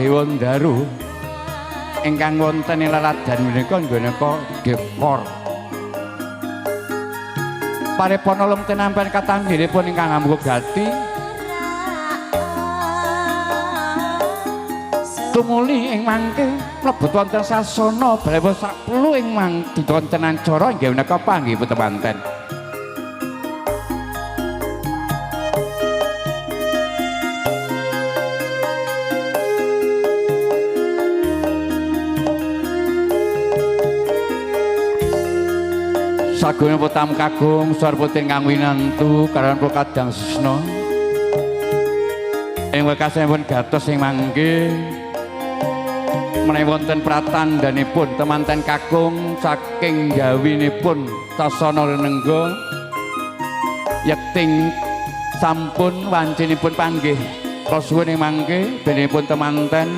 Dewandaru ingkang wonten ing laladan menika nggoneka dekor. Parepon olem tinampen katangginipun ingkang ambuh gati tumuli ing mangke mlebet wonten sasana balewa saplu ing mangke wonten acara inggih menika panggih temanten. Sagung putam kagung sarputri ingkang winantu karawan kadang susna ing wekasanipun gatos ing mangke menawi wonten pratandhanipun temanten kakung saking gawinipun sasana renengga yekting sampun wancinipun panggih. Kula suwun ing mangke benipun temanten.